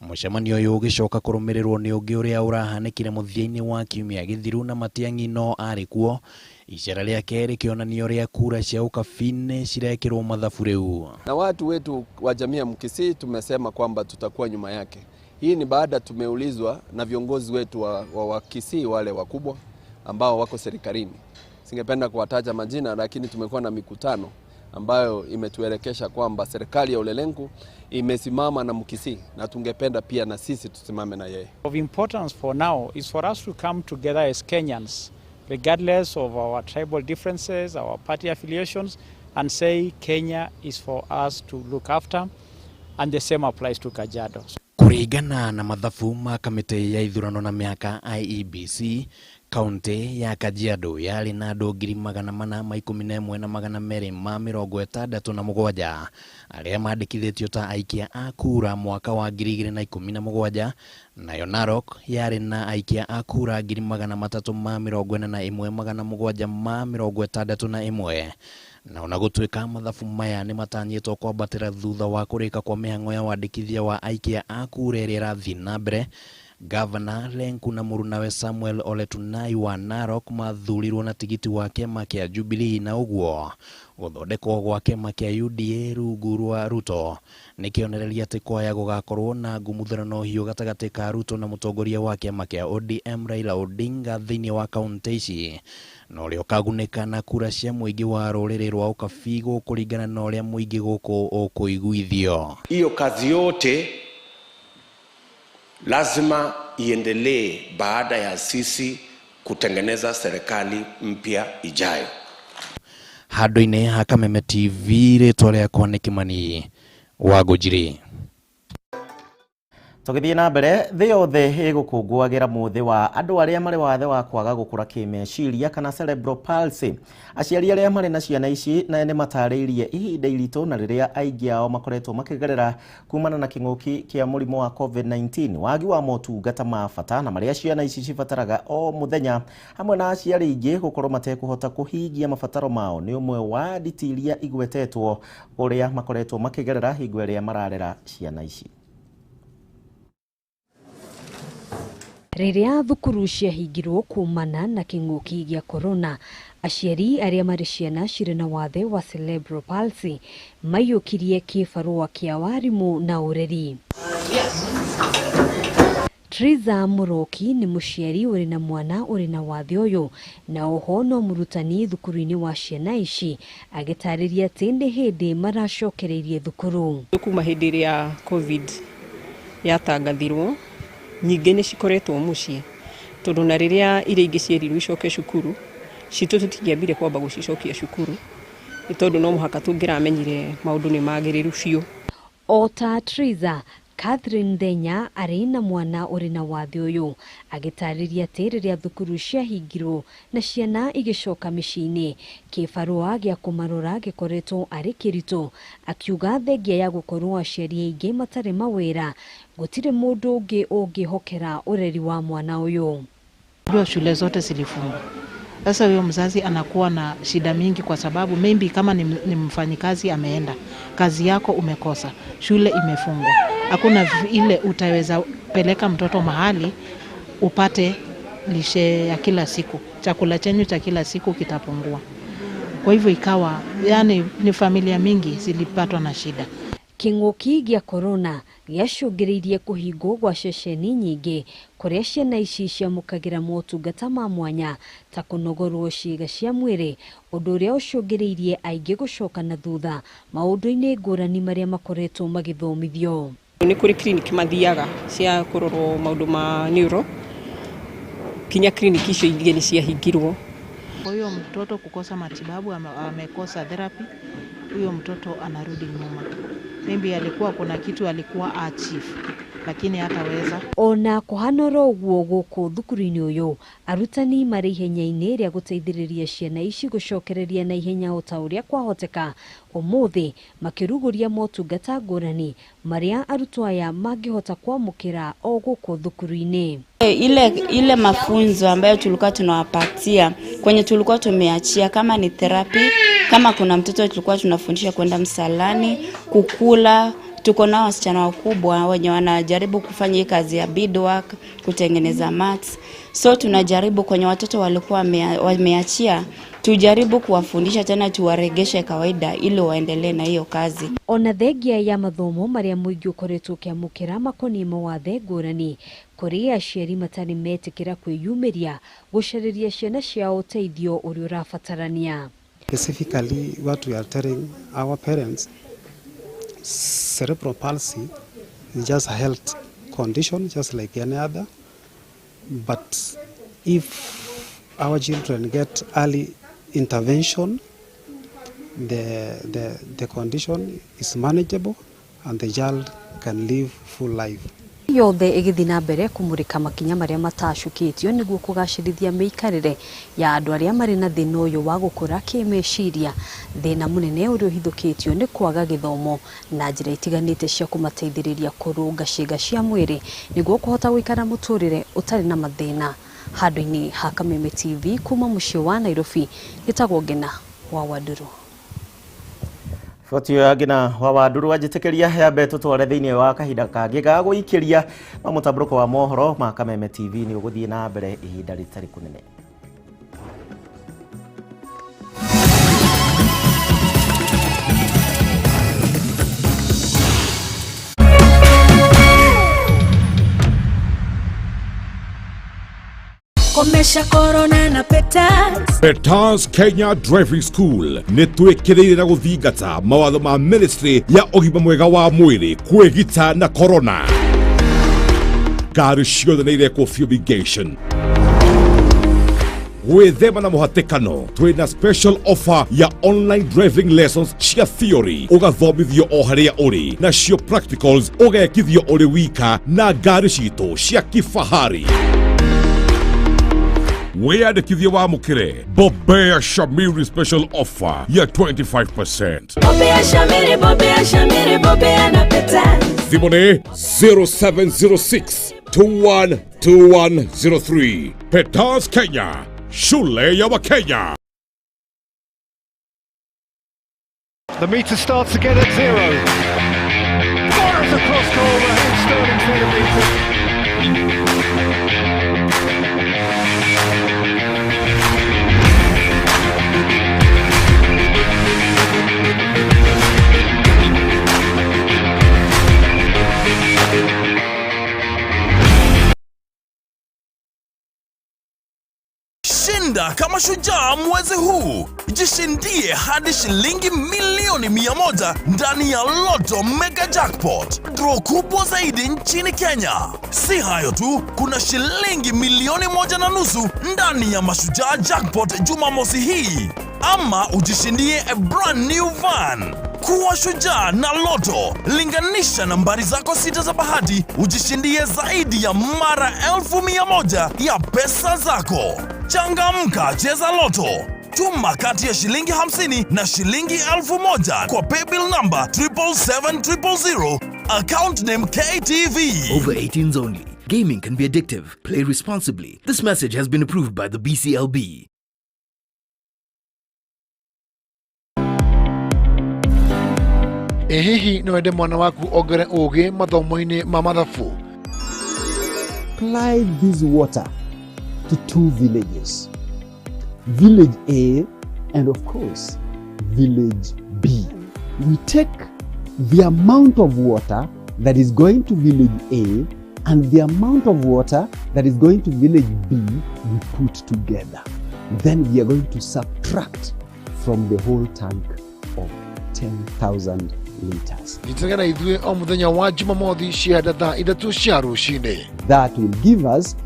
Mũcemanio ũyũ ũgĩcoka kũrũmĩrĩrwo nĩ ũngĩ ũrĩa ũrahanĩkire mũthia-inĩ wa kiumia gĩthiru na Matiang'i no arĩ kuo, icera rĩake rĩkĩonania ũrĩa kura cia ũkabi-inĩ cirekĩrwo mathabu rĩu.
Na watu wetu wa jamii ya Mkisii tumesema kwamba tutakuwa nyuma yake. Hii ni baada tumeulizwa na viongozi wetu wa Kisii wale wakubwa ambao wako serikalini. Singependa kuwataja majina, lakini tumekuwa na mikutano ambayo imetuelekesha kwamba serikali ya Ole Lenku imesimama na Mkisii na tungependa pia na sisi tusimame na yeye.
Of importance for now is for us to come together as Kenyans, regardless of our tribal differences, our party affiliations, and say Kenya is for us to look after, and the same applies to Kajiado.
Kũringana na mathabu ma kamĩtĩ ya ithurano na mĩhaka IEBC, kaunti ya Kajiado yarĩ na andũ 411,267 arĩa mandĩkithĩtio ta aikia a kura mwaka wa 2017, nayo Narok yarĩ na aikia a kura 341,761. Na ona gũtuĩka mathabu maya nĩ matanyĩtwo kwambatĩra thutha wa kũrĩka kwa mĩhang'o ya wandĩkithia wa aikia a kura ĩrĩa ĩrathiĩ na mbere, Gavana Lenku na mũrunawe Samuel Ole Tunai wa Narok mathurirwo na tigiti wa kĩama kĩa Jubilee, na ũguo gũthondekwo gwa kĩama kĩa UDA rungu rwa Ruto nĩ kĩonereria atĩ kwaya gũgakorwo na ngumuthanano hiũ gatagatĩ ka Ruto na mũtongoria wa kĩama kĩa ODM Raila Odinga thĩinĩ wa kaunti ici, na ũrĩa ũkagunĩka na kura cia mũingĩ wa rũrĩrĩ rwa ũkabi gũkũringana na ũrĩa mũingĩ gũkũ ũkũiguithio.
Hiyo kazi yote lazima iendelee baada ya sisi kutengeneza serikali mpya ijayo.
Handũ-inĩ ha Kameme TV, rĩtwa rĩakwa nĩ Kimani wa Ngũnjiri.
Tũgĩthiĩ na mbere, thĩ yothe ĩgũkũngũagĩra mũthĩ wa andũ arĩa marĩ wathe wa kwaga gũkũra kĩmeciria kana cerebral palsy. Aciari arĩa marĩ na ciana ici na nĩ matarĩirie ihinda iritũ na rĩrĩa aingĩ ao makoretwo makĩgerera kumana na kĩng'ũki kĩa mũrimũ wa COVID-19, wagi wa motungata ma bata na marĩa ciana ici cibataraga o mũthenya, hamwe na aciari aingĩ gũkorwo matekũhota kũhingia mabataro mao nĩ ũmwe wa nditi iria igwetetwo ũrĩa makoretwo makĩgerera hingo ĩrĩa mararera ciana ici.
Rĩrĩa thukuru ciahingirwo kumana na kĩng'ũki gĩa corona, aciari arĩa marĩ ciana cirĩ na wathe wa cerebral palsy maiyũkirie kĩbarũa kĩa warimũ na ũreri. Triza Mũroki nĩ mũciari ũrĩ na mwana ũrĩ na wathe ũyũ na oho no mũrutani thukuru-inĩ wa ciana ici, agĩtarĩria atĩ nĩ hĩndĩ maracokereirie thukuru.
Kuma hĩndĩ ĩrĩa COVID yatangathirwo, nyingĩ nĩ cikoretwo mũciĩ, tondũ na rĩrĩa iria ingĩ cierirwo icoke cukuru, citũ tũtingĩambire kwamba gũcicokia cukuru, nĩ tondũ no mũhaka tũngĩramenyire maũndũ nĩ magĩrĩru biũ.
O ta Triza, Catherine Thenya arĩ na mwana ũrĩ na wathe ũyũ, agĩtarĩria atĩ rĩrĩa thukuru ciahingirwo na ciana igĩcoka mĩciĩ-inĩ, kĩbarũa gĩa kũmarora gĩkoretwo arĩ kĩritũ, akiuga thengia ya gũkorwo aciari aingĩ matarĩ mawĩra, gũtirĩ mũndũ ũngĩ ũngĩhokera ũreri wa mwana ũyũ.
Jua shule zote zilifungwa. Sasa huyo mzazi anakuwa na shida mingi, kwa sababu maybe kama ni mfanyikazi ameenda, kazi yako umekosa, shule imefungwa, hakuna ile utaweza peleka mtoto mahali upate lishe ya kila siku, chakula chenyu cha kila siku kitapungua. Kwa hivyo ikawa yani ni familia mingi zilipatwa na shida.
Kĩng'ũki gĩa korona gĩacũngĩrĩirie kũhingwo gwa ceceni nyingĩ kũrĩa ciana ici ciamũkagĩra motungata ma mwanya ta kũnogorwo ciĩga cia mwĩrĩ, ũndũ ũrĩa ũcũngĩrĩirie aingĩ gũcoka na thutha maũndũ-inĩ ngũrani marĩa makoretwo magĩthomithio.
Nĩ kũrĩ clinic mathiaga cia kũrorwo maũndũ ma neuro, kinya clinic icio ingĩ nĩ ciahingirwo.
Kwa hiyo mtoto kukosa matibabu, amekosa therapy, huyo mtoto anarudi nyuma. Maybe alikuwa kuna kitu alikuwa achieve lakini hataweza.
Ona kuhana oro ũguo gũkũ thukuru-inĩ ũyũ arutani marĩ ihenya-inĩ rĩa gũteithĩrĩria ciana ici gũcokereria na ihenya o ta ũrĩa kwahoteka, ũmũthĩ makĩrugũria motungata ngũrani marĩa arutwo aya mangĩhota kwamũkĩra o gũkũ thukuru-inĩ.
Ile mafunzo ambayo tulikuwa tunawapatia kwenye tulikuwa tumeachia, kama ni therapy, kama kuna mtoto tulikuwa tunafundisha kwenda msalani, kukula. Tuko nao wasichana wakubwa wenye wanajaribu kufanya hii kazi ya beadwork, kutengeneza mats. So tunajaribu kwenye watoto walikuwa wameachia, tujaribu kuwafundisha tena, tuwaregeshe kawaida ili waendelee na hiyo kazi.
Ona thengia ya mathomo marĩa mũingĩ ũkoretwo ũkĩamũkĩra makoniĩ mawathe ngũrani, kũrĩ aciari matarĩ metĩkĩra kwĩyumĩria gũcarĩria ciana ciao ũteithio ũrĩa ũrabatarania.
Specifically, what we are telling our parents, cerebral palsy is just a health condition, just like any other. But if our children get early intervention, the condition is manageable and the child can live full life.
Yothe ĩgĩthiĩ na mbere kũmũrĩka makinya marĩa matacũkĩtio nĩguo kũgacĩrithia mĩikarĩre ya andũ arĩa marĩ na thĩna ũyũ wa gũkũra kĩmeciria. Thĩna mũnene ũrĩa ũhithũkĩtio nĩ kwaga gĩthomo na njĩra itiganĩte cia kũmateithĩrĩria kũrũnga ciĩga cia mwĩrĩ nĩguo kũhota gũikara mũtũrĩre ũtarĩ na mathĩna. Handũ-inĩ ha Kameme TV kuma mũciĩ wa Nairobi, gĩtagwo Ngena wa Wanduru.
Riboti ĩyo ya Ngina wa Wanduru wanjĩtĩkĩria yambe tũtware thĩinĩ wa kahinda kangĩ ga gũikĩria no mũtambũrũko wa mohoro ma Kameme TV nĩ ũgũthiĩ na mbere ihinda rĩtarĩ kũnene.
Komesha corona na Petals.
Petals Kenya Driving School nĩ twĩkĩrĩire na gũthingata mawatho ma ministry ya ũgima mwega wa mwĩrĩ kwĩgita na corona. Ngari ciothe nĩ irekwo fumigation. Gwĩthema na mũhatĩkano, twĩna special offer ya online driving lessons cia theory ũgathomithio o harĩa ũrĩ, nacio practicals ũgekithio ũrĩ wika na ngari citũ cia kifahari. Wĩyandĩkithie wamũkĩre Bobea Shamiri special offer ya 25%.
Bobea Shamiri, Bobea Shamiri, Bobea na Petals.
Thimũ nĩ 0706 212103. Petals Kenya, shule ya Wakenya.
The meter starts again at 0. Fires across goal, Raheem Sterling's header beaten.
Shinda kama shujaa mwezi huu. Jishindie hadi shilingi milioni 100 ndani ya Lotto Mega Jackpot. Draw kubwa zaidi nchini Kenya. Si hayo tu, kuna shilingi milioni 1.5 ndani ya Mashujaa Jackpot Jumamosi hii. Ama ujishindie a brand new van. Kuwa shujaa na Lotto. Linganisha nambari zako 6 za bahati, ujishindie zaidi ya mara 1,100 ya pesa zako. Changamka, cheza Lotto. Tuma kati ya shilingi 50 na shilingi 1,000 kwa paybill number 777 000, account name KTV.
Over 18s only.
Gaming can be addictive. Play responsibly. This message has been approved by the BCLB.
Ĩ hihi no wende mwana waku ongere ũgĩ mathomo-inĩ ma mathabu?
Supply this water to two villages, Village A and of course, Village B. We take the amount of water that is going to Village A and the amount of water that is going to Village B, we put together. Then we are going to subtract from the whole tank of 10,000 liters.
Nyitanĩra na ithuĩ o mũthenya wa Jumamothi cianda thaa 3 cia rũcinĩ.
That will give us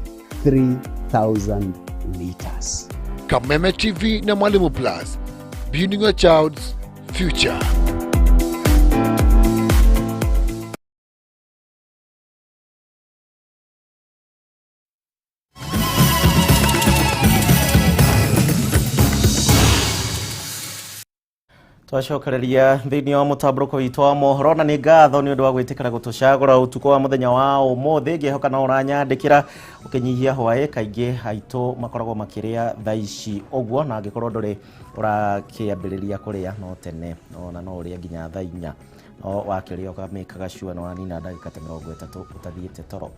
3,000 liters.
Kameme TV na Mwalimu Plus, building your child's future.
Twacokereria thĩinĩ wa mũtambũrũko witũ wa mohoro na nĩ ngatho nĩ ũndũ wa gwĩtĩkĩra gũtũcagũra ũtukũ wa mũthenya wa ũmũthĩ. Ngĩhoka no ũranyandĩkĩra ũkĩnyihia hwaĩ, kaingĩ aitũ makoragwo makĩrĩa thaa ici ũguo, na angĩkorwo ndũrĩ ũrakĩambĩrĩria kũrĩa no tene ona no ũrĩe nginya thaa 4, no wakĩrĩa ũkamĩkaga sure nĩ wanina ndagĩka ta 30 ũtathiĩte toro.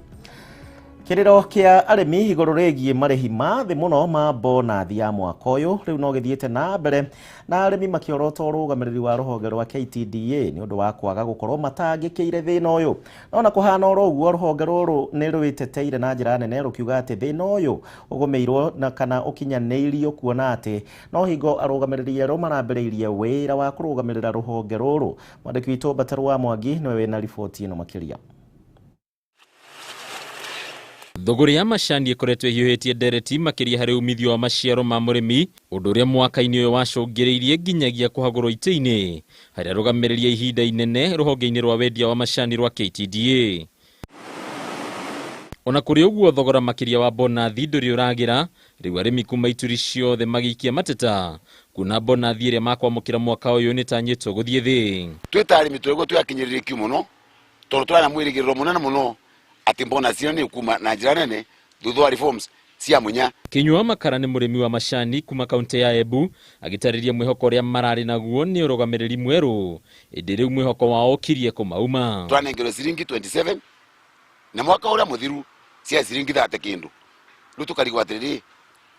Kĩrĩro kĩa arĩmi igũrũ rĩgiĩ marĩhi ma thĩ mũno ma bonathi ya mwaka ũyũ rĩu no gĩthiĩte na mbere, na arĩmi makĩorota ũrũgamĩrĩri wa rũhonge rwa KTDA nĩ ũndũ wa kwaga gũkorwo matangĩkĩire thĩna ũyũ. No na kũhana oro ũguo, rũhonge rũrũ nĩ rwĩteteire na njĩra nene rũkiuga atĩ thĩna ũyũ ũgũmĩirwo na kana ũkinyanĩirio, kuona atĩ no hingo arũgamĩrĩri erũ marambĩrĩirie wĩra wa kũrũgamĩrĩra rũhonge rũrũ. Mwandĩki witũ Mbatarũ wa Mwangi nĩwe wĩna riboti ĩno makĩria.
Thũgũrĩ ya macani ĩkoretwo ĩhiũhĩtie ndereti makĩria harĩ umithio wa maciaro ma mũrĩmi, ũndũ ũrĩa mwaka-inĩ ũyũ wacũngĩrĩirie nginyagia kũhagũrwo itĩ-inĩ harĩa arũgamĩrĩria ihinda inene rũhonge-inĩ rwa wendia wa macani rwa KTDA. Ona kũrĩ ũguo, thogora makĩria wa bonathi ndũrĩ ũragĩra, rĩu arĩmi kuma ituri ciothe magĩikia mateta kuona bonathi ĩrĩa makwamũkĩra mwaka ũyũ nĩtanyĩtwo gũthiĩ thĩ.
Twĩ ta arĩmi tũrĩguo twĩakinyĩrĩrĩkiu mũno tondũ tũrĩ na mwĩrĩgĩrĩro mũnene mũno atĩ bonus ĩno nĩ ĩkuma na njĩra nene thutha wa reforms cia Munya.
Kinyua Makara nĩ mũrĩmi wa macani kuma kaunti ya Embu agĩtarĩria mwĩhoko ũrĩa mararĩ naguo nĩ ũrũgamĩrĩri mwerũ, ĩndĩ rĩu mwĩhoko wao ũkirie kũmauma.
Twanengerwo ciringi 27 na mwaka ũrĩa mũthiru cia ciringi 30 kĩndũ. Rĩu tũkarigwo atĩrĩrĩ,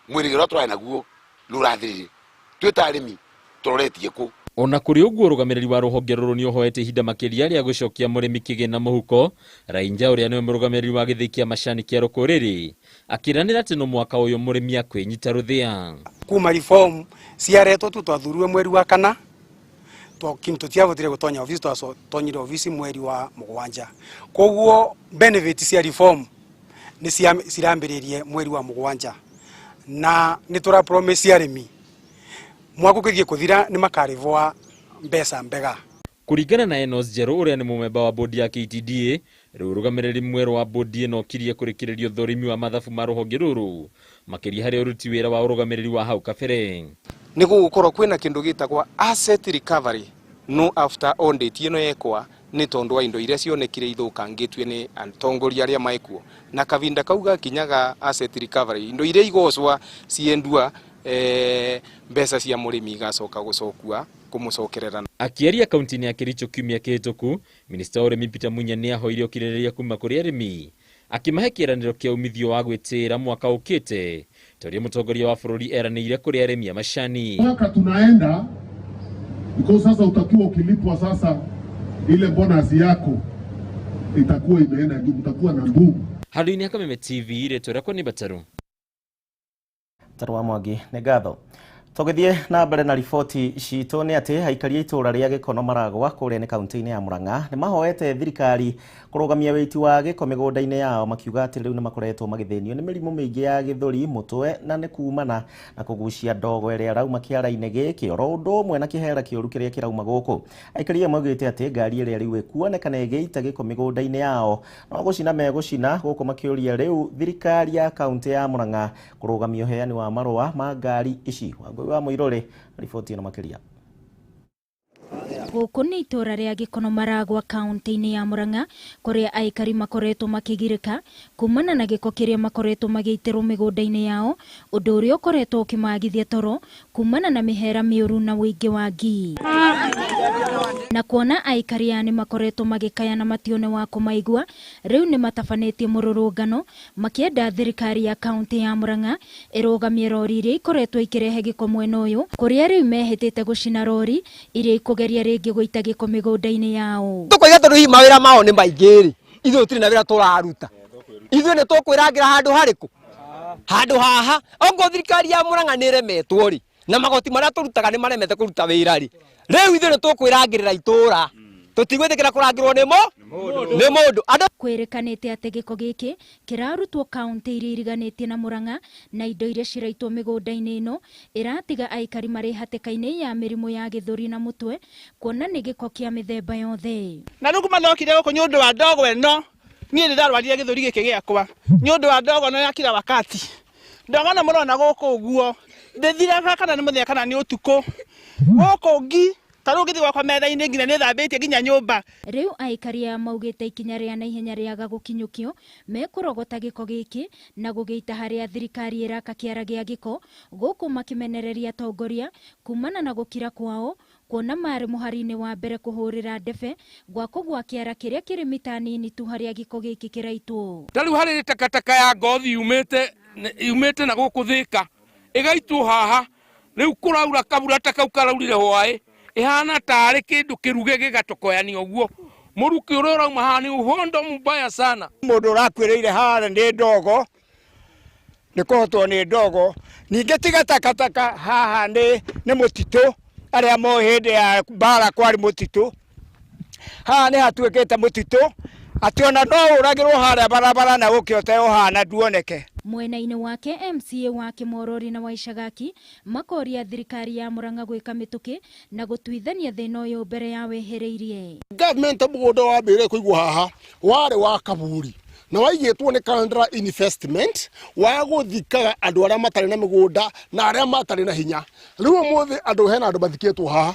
mwĩrĩgĩrĩro ũrĩa tũrarĩ naguo rĩu ũrathirire. Twĩ ta arĩmi tũroretie kũ?
Ona kũrĩ ũguo, ũrũgamĩrĩri wa rũhonge rũrũ nĩ ũhoete ihinda makĩria rĩa gũcokia mũrĩmi kĩgĩna mũhuko. Rainja ũrĩa nĩwe mũrũgamĩrĩri wa gĩthĩi kĩa macani kĩa Rũkũrĩrĩ akĩranĩra atĩ no mwaka ũyũ mũrĩmi akwĩnyita rũthĩa.
Kuma reform ciaretwo tu twathuriwe mweri wa 4, tũtiavotire gũtonya ofici, twatonyire ofici mweri wa 7. Koguo benefit cia reform nĩ cirambĩrĩrie mweri wa 7, na nĩ tũra promise arĩmi mwaka ũkĩthiĩ kũthira nĩ makarĩbwa mbeca mbega.
Kũringana na Enos Njerũ ũrĩa nĩ mũmemba wa bodi ya KTDA, rĩu ũrũgamĩrĩri mwerũ wa bodi ĩno ũkirie kũrĩkĩrĩria ũthũrimi wa mathabu ma rũhonge rũrũ makĩria harĩ ũruti wĩra wa ũrũgamĩrĩri wa hau kabere.
Nĩ gũgũkorwo kwĩna kĩndũ gĩtagwo asset recovery no after audit ĩno yekwa nĩ tondũ wa indo iria cionekire ithũkangĩtue nĩ atongoria arĩa maĩkuo, na kavinda kau gakinyaga asset recovery indo iria igocwa ciendua mbeca cia mũrĩmi igacoka gũcokua kũmũcokerera.
Akĩaria kaunti-inĩ ya Kericho kiumia kĩhĩtũku, minista wa ũrĩmi Peter Munya nĩ ahoire ũkirĩrĩria kuma kũrĩ arĩmi akĩmahe kĩĩranĩro kĩa umithio wa gwĩtĩĩra mwaka ũkĩte ta ũrĩa mũtongoria wa bũrũri eranĩire kũrĩ arĩmi a macani.
Mwaka tunaenda because sasa utakuwa ukilipwa sasa ile bonus yako itakuwa imeenda juu, utakuwa na nguvu.
Handũ-inĩ ha Kameme TV, rĩtwa rĩakwa nĩ Batarũ.
Mbatarũ wa Mwangi, nĩ ngatho. Tũgĩthiĩ na mbere na riboti citũ nĩ atĩ aikari a itũũra rĩa Gĩkono Maragwa kũrĩa nĩ kaunti-inĩ ya Murang'a nĩ mahoete thirikari kũrũgamia wĩiti wa gĩko mĩgũnda-inĩ yao, makiuga atĩ rĩu nĩ makoretwo magĩthĩnio nĩ mĩrimũ mĩingĩ ya gĩthũri, mũtwe na nĩ kumana na kũgucia ndogo ĩrĩa ĩrauma kĩara-inĩ gĩkĩ oro ũndũ ũmwe na kĩhera kĩũru kĩrĩa kĩrauma gũkũ. Aikari aya maugĩte atĩ ngari ĩrĩa rĩu ĩkuonekana ĩgĩita gĩko mĩgũnda-inĩ yao no gũcina megũcina gũkũ, makĩũria rĩu thirikari ya kaunti ya Murang'a kũrũgamia ũheani wa marũa ma ngari ici. Wangũi wa Mũirũrĩ, riboti ĩno makĩria.
Gũkũ nĩ itũũra rĩa Gĩkono Maragwa kaunti-inĩ ya Murang'a kũrĩa aikari makoretwo makĩgirĩka kumana na gĩko kĩrĩa makoretwo magĩitĩrwo mĩgũnda-inĩ yao, ũndũ ũrĩa ũkoretwo ũkĩmagithia toro kumana na mĩhera mĩũru na ũingĩ wa ngi. Na kuona aikari aya nĩ makoretwo magĩkaya na matione wa kũmaigua, rĩu nĩ matabanĩtie mũrũrũngano makĩenda thirikari ya kaunti ya Murang'a ĩrũgamie rori iria ikoretwo ikĩrehe gĩko mwena ũyũ, kũrĩa rĩu mehĩtĩte gũcina rori iria ikũgeria rĩngĩ gũita gĩko mĩgũnda-inĩ yao.
Tũkoiga tondũ hihi mawĩra mao nĩ maingĩ rĩ, ithuĩ tũtirĩ na wĩra tũraruta, ithuĩ nĩ tũkwĩrangĩra handũ harĩkũ? Handũ haha. Ongorwo thirikari ya Murang'a nĩ ĩremetwo rĩ, na magoti marĩa tũrutaga nĩ maremete kũruta wĩra rĩ, rĩu ithuĩ nĩ tũkwĩrangĩrĩra itũra, tũtigwĩtĩkĩra kũrangĩrwo nĩ mũndũ.
Kwĩrĩkanĩte atĩ gĩko gĩkĩ kĩrarutwo kaunti iria iriganĩtie na Murang'a na indo iria ciraitwo mĩgũnda-inĩ ĩno ĩratiga aikari marĩ hatĩka-inĩ ya mĩrimũ ya gĩthũri na mũtwe, kuona nĩ gĩko kĩa mĩthemba yothe.
Na rĩu kuma ndokire gũkũ nĩ ũndũ wa ndogo ĩno, niĩ nĩ ndarwarire gĩthũri gĩkĩ gĩakwa nĩ ũndũ wa ndogo ĩno ya kila wakati. Ndogo ĩno mũrona gũkũ ũguo ndĩthiraga kana nĩ mũthenya kana nĩ ũtukũ, gũkũ ngi ta rĩu ngĩthiĩ gwakwa metha-inĩ nginya nĩ thambĩtie nginya nyũmba.
Rĩu aikari aya maugĩte ikinya rĩa naihenya rĩaga gũkinyũkio, mekũrogota gĩko gĩkĩ na gũgĩita harĩa thirikari ĩraka kĩara gĩa gĩko, gũkũ makĩmenereria atongoria kumana na gũkira kwao, kuona marĩ mũhari-inĩ wa mbere kũhũrĩra ndebe gwakwo gwa kĩara kĩrĩa kĩrĩ mita nini tu harĩa gĩko gĩkĩ kĩraitwo.
Ta rĩu harĩ takataka ya ngothi yumĩte na gũkũ Thĩka ĩgaitwo haha, rĩu kũraura kabura ta kau karaurire hwaĩ, ihana tarĩ kĩndũ kĩruge gĩgatokoyania ũguo, mũrukĩ ũrĩa ũrauma haha nĩ ũhondo mbaya sana.
Mũndũ ũrakuĩrĩire haha nĩ ndogo, nĩ kũhotwo nĩ ndogo. Ningĩ tiga takataka haha nĩ mũtitũ, arĩa moĩ hĩndĩ ya mbara kwarĩ mũtitũ, haha nĩ hatuĩkĩte mũtitũ, atĩ ona no ũragĩrwo harĩa barabara na ũke ũteo haha na nduoneke.
Mwena-inĩ wake MCA wa Kĩmorori na Waicagaki makoria thirikari ya Murang'a gwĩka mĩtũkĩ na gũtuithania thĩna ũyũ mbere ya wehereirie.
Government mũgũnda wambĩrĩire kũigwo haha warĩ wa kaburi na waigĩtwo nĩ Kandra Investment wa gũthikaga andũ arĩa matarĩ na mĩgũnda na arĩa matarĩ na hinya. Rĩu ũmũthĩ andũ hena andũ mathikĩtwo haha,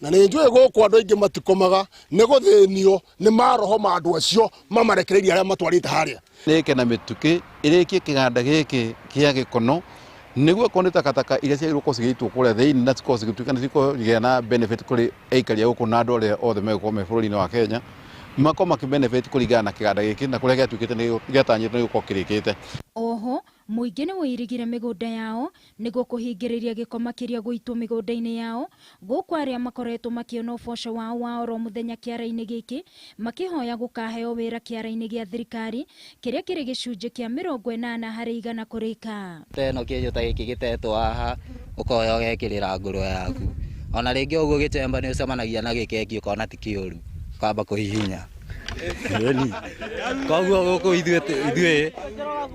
na nĩ njũĩ gũkũ andũ aingĩ matikomaga nĩ gũthĩnio nĩ maroho ma andũ acio mamarekereirie arĩa matwarĩte harĩa.
Nĩke na mĩtũkĩ ĩrĩkie kĩganda gĩkĩ kĩa gĩkono nĩguo korwo nĩ takataka iria ciagĩrĩirwo gũkorwo cigĩitwo kũrĩa thĩinĩ na cikorwo cigĩtuĩka nĩ cikũgĩa na benefit kũrĩ aikari a gũkũ na andũ arĩa othe megũkorwo me bũrũri-inĩ wa Kenya, makorwo makĩ benefit kũringana na kĩganda gĩkĩ na kũrĩa gĩatuĩkĩte nĩ gĩatanyĩtwo nĩ gũkorwo kĩrĩkĩte.
Oho mũingĩ nĩ wĩirigire mĩgũnda yao nĩguo kũhingĩrĩria gĩko makĩria gũitwo mĩgũnda-inĩ yao, gũkũ arĩa makoretwo makĩona ũboco wao wa oro mũthenya kĩara-inĩ gĩkĩ makĩhoya gũkaheo wĩra kĩara-inĩ gĩa thirikari kĩrĩa kĩrĩ gĩcunjĩ kĩa 80 harĩ 100 kũrĩka.
Teno kĩndũ ta gĩkĩ gĩtetwo haha ũkoya ũgekĩrĩra ngũrwe yaku, ona rĩngĩ ũguo gĩchemba nĩ ũcemanagia na gĩkeki ũkona ti kĩũru ũkamba kũhihinya. Koguo gũkũ ithuĩ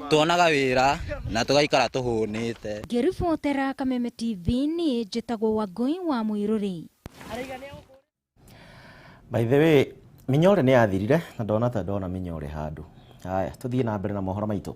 tuonaga wĩra na tũgaikara tũhũnĩte.
Ngĩribotera Kameme TV niĩ njĩtagwo Wangũi wa Mũirũrĩ.
By the way, minyore nĩ yathirire na ndona ta ndona minyore handũ. Haya, tũthiĩ na mbere na mohoro maitũ.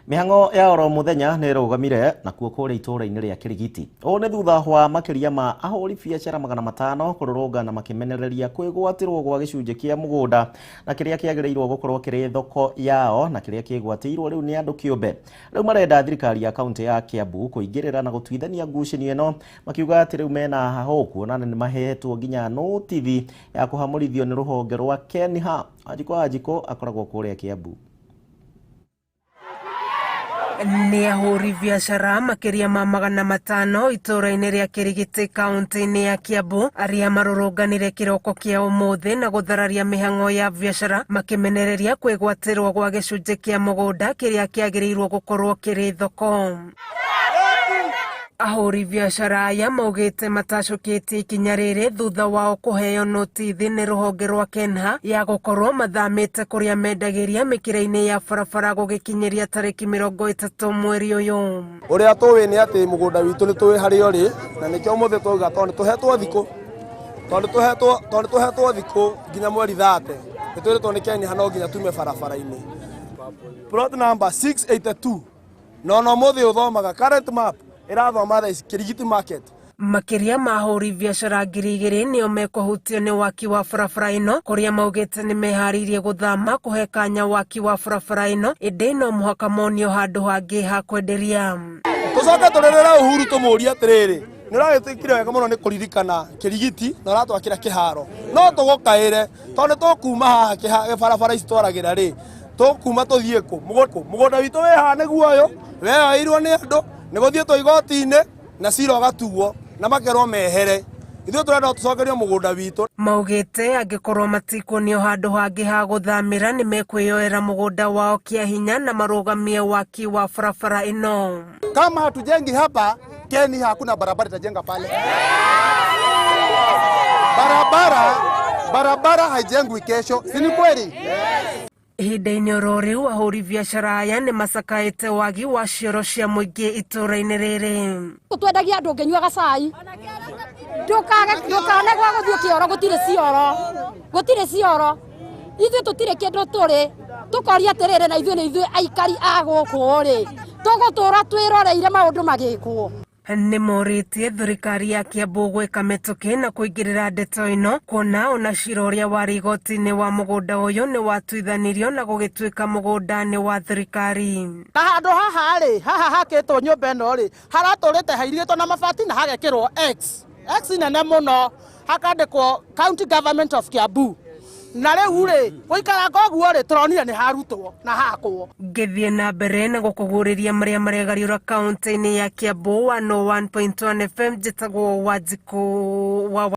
Mĩhang'o ya oro mũthenya nĩ ĩrũgamire nakuo kũrĩa itũũra-inĩ rĩa Kĩrigiti. Ũũ nĩ thutha wa makĩria ma ahũri biacara 500 kũrũrũngana makĩmenereria kwĩgwatĩrwo gwa gĩcunjĩ kĩa mũgũnda na kĩrĩa kĩagĩrĩirwo gũkorwo kĩrĩ thoko yao na kĩrĩa kĩgwatĩirwo rĩu nĩ andũ kĩũmbe. Rĩu marenda thirikari ya kaunti ya Kiambu kũingĩrĩra na gũtuithania ngucanio ĩno, makiuga atĩ rĩu mena hahũ kuona nĩ mahetwo nginya notithi ya kũhamũrithio nĩ rũhonge rwa KENHA. Wanjikũ Wanjikũ akoragwo kũrĩa Kiambu.
Nĩ ahũri biacara makĩria ma 500 itũũra-inĩ rĩa Kĩrigiti kaunti-inĩ ya Kiambu arĩa marũrũnganire kĩroko kĩa ũmũthĩ na gũthararia mĩhang'o ya biacara makĩmenereria kwĩgwatĩrwo gwa gĩcunjĩ kĩa mũgũnda kĩrĩa kĩagĩrĩirwo gũkorwo kĩrĩ thoko. Ahũri biacara aya maugĩte matacũkĩtie ikinya rĩrĩ thutha wao kũheo notithi nĩ rũhonge rwa KENHA ya gũkorwo mathamĩte kũrĩa mendagĩria mĩkĩra-inĩ ya barabara gũgĩkinyĩria tarĩki 30 mweri ũyũ.
Ũrĩa tũĩ nĩ atĩ mũgũnda witũ nĩ tũĩ harĩa ũrĩ na nĩkĩo ũmũthĩ twauga tondũ nĩ tũhetwo thikũ, tondũ nĩ tũhetwo thikũ nginya mweri 30 nĩ twĩrĩtwo nĩ KENHA no nginya tume barabara-inĩ. Plot number 682 no no mũthĩ ũthomaga current map ĩrathoma thaa ici Kĩrigiti market.
Makĩria ma ahũri biacara 2000 nĩo mekũhutio nĩ waki wa barabara ĩno, kũrĩa maugĩte nĩ meharĩirie gũthama kũhe kanya waki wa barabara ĩno, ĩndĩ no mũhaka monio handũ hangĩ ha kwenderia.
Tũcoke tũrĩrĩre Uhuru tũmũrie atĩrĩrĩ, nĩ ũragĩtwĩkire wega mũno nĩ kũririkana Kĩrigiti na ũratwakĩra kĩharo, no tũgũkaĩre tondũ nĩ tũkuma haha barabara ici twaragĩra rĩ, tũkuma tũthiĩ kũ? Mũgũnda witũ wĩ haha nĩguo ũyũ weyoeirwo nĩ andũ, nĩ gũthiĩtwo igoti-inĩ na cira ũgatuo na makerwo mehere. Ithuĩ tũrenda tũcokerio mũgũnda witũ.
Maugĩte angĩkorwo matikuonio handũ hangĩ ha gũthamĩra nĩ mekwĩyoera mũgũnda wao kĩa hinya na marũgamie waki wa barabara ĩno.
Kama hatujengi hapa Keni, hakuna barabara itajenga pale. Barabara haijengwi kesho, si ni kweli?
Ihinda-inĩ oro rĩu ahũri biacara aya nĩ macakaĩte wagi wa cioro cia mũingĩ itũũra-inĩ rĩrĩ.
Twendagia andũ ũngĩnyua gacai ndũkane gwa gũthiĩ kĩoro, gũtirĩ cioro, gũtirĩ cioro. Ithuĩ tũtirĩ kĩndũ tũrĩ, tũkoria atĩrĩrĩ, na ithuĩ nĩ ithuĩ aikari a gũkũ rĩ, tũgũtũra twĩroreire maũndũ magĩkwo.
Nĩ morĩtie thirikari ya Kiambu gwĩka mĩtũkĩ na kũingĩrĩra ndeto ĩno, kuona ona cira ũrĩa warĩ igoti-inĩ wa mũgũnda ũyũ nĩ watuithanirio na gũgĩtuĩka mũgũnda nĩ wa thirikari.
Na handũ haha rĩ, haha hakĩtwo nyũmba ĩno rĩ, haratũrĩte hairigĩtwo na mabati na hagekĩrwo X X nene mũno, hakandĩkwo County Government of Kiambu. Na rĩu rĩ, gũikaranga ũguo rĩ, tũronire nĩ harutwo na hakwo.
Ngĩthiĩ na mbere na gũkũguũrĩria marĩa maregariũra kaunti-inĩ ya Kiambu 101.1 FM, njĩtagwo Wanjikũ wa